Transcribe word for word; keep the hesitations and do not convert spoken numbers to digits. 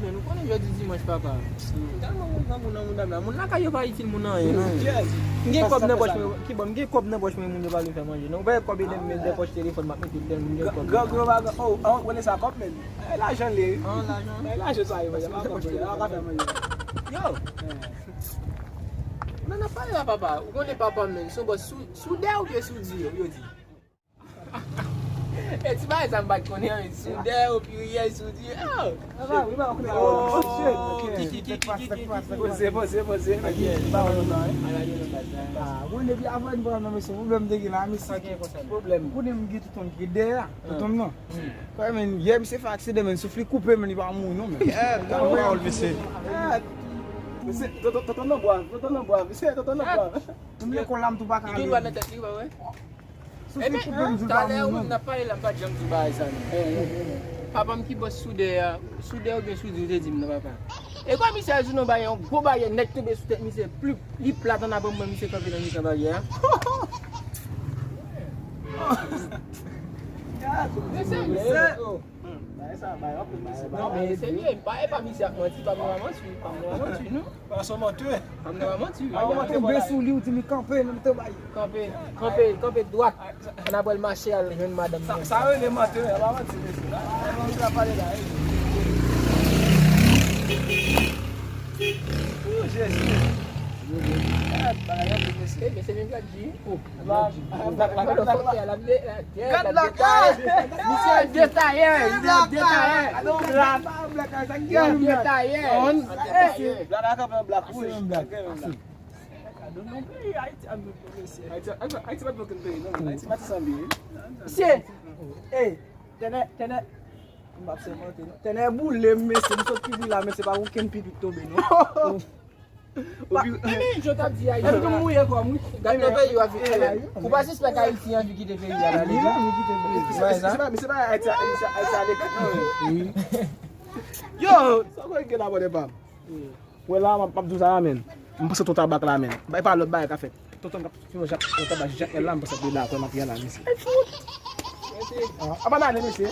Men nou konnen jodi dimanch, papa. M tèlman kontan pou nan moun dam la. Moun lakay yo pa itil moun anyen, non. M gen kòb nan pòch mwen, ki bon, m gen kòb nan pòch mwen, moun yo pa vle fè manje, non. Ou pa wè kòb ede m met nan pòch telefòn, m ap mete l, tèl moun gen kòb. Gran, gran, gran, oh, oh, konnen sa kòb, men. E lajan li ye. An, lajan. E lajan sa yo, pa ka fè manje. Yo! Nan, nan pale la, papa. Ou konnen papa m, men. Se yon bòs sou, sou dè oubyen sou di, yo di. E ti bagay sa m pa t konnen, men. Sou dè, opi riyè, sou di. Oh! Oh, ki, ki, ki, ki, ki, ki, ki. Poze, poze, poze. Ala gen nan baz la. Ah, bon, depi avan n pran nan mesye, pwoblèm te gen la, mesye. Pwoblèm. Konnen m gen tonton m ki dèyè, tonton m nan. Kwè, men, yè, misye fè aksidan, men, souf li koupe, men, li pa mouri, non, men. Yeah, pawòl, mesye. Mesye, tonton, tonton nan bwa, tonton nan bwa, mesye, tonton nan bwa. Menm lekòl la, m tou pa ka ale. Li gen dwa nan tèt li, pa vre? Souf li koupe, m di l pa mouri, non. Talè, wi, n ap pale la, m pa t janm di bagay sa, non. Papa m ki bòs sou dè a, sou dè oubyen sou di, ou te di m, non, papa. E kwa misye al sou non bagay, yon gwo baryè nèt tonbe sou tèt misye, pli, li plat ann apre mwen, misye kanpe nan mitan baryè a. Mesye, mesye. Hmm, bagay sa, bagay anpil mesye. Non, men serye, m pa, e pa misye ap manti, pa m nan manti, pa m nan manti, non. Pa son mantè. Pa m nan manti. Pa m nan manti. Tonbe sou li, ou di li kanpe nan mitan bay. Kanpe, kanpe, kanpe dwat. Ann apre l mache al jwenn madanm li. Sa rele mantè, e pa manti mesye. Sa, sa, sa pale la, wi. Oh, Jezi. Gad, bagay anpil mesye. E, mesye, men gad, G. Oh. Gad la, gad la, gad la. Gad la, gad. Misye detaye, misye detaye. Gad la, gad la. Misye detaye. Black la kanpe an black wouj. Ayiti, Ayiti, Ayiti pa t okenn peyi, non. Ayiti pa t sanble. Misye, ey, tènè, tènè. M p ap sèmante, non. Tènè boule m, mesye. M sot pipi la, mesye, pa okenn pipi k tonbe, non. Epi, men, jan w t ap di a, epi tou mouye kò m, wi. Gad nan peyi w ap viv. Ou pa sispèk Ayiti anvi kite peyi a la, li di. Misye pa, misye pa Ayiti, Ayiti, Ayiti a lekri, non. Yo, sa w kwè ki gen la, bòdè pa m? Wè la, m ap, m ap di w sa la, men. M panse ton tabak la, men. Bay pa lòt bagay ka fèt. Tonton k ap fimen yon tabak Jack L la, m panse ap dakò, m ap pran la, mesye. Ah, apa n ale, mesye?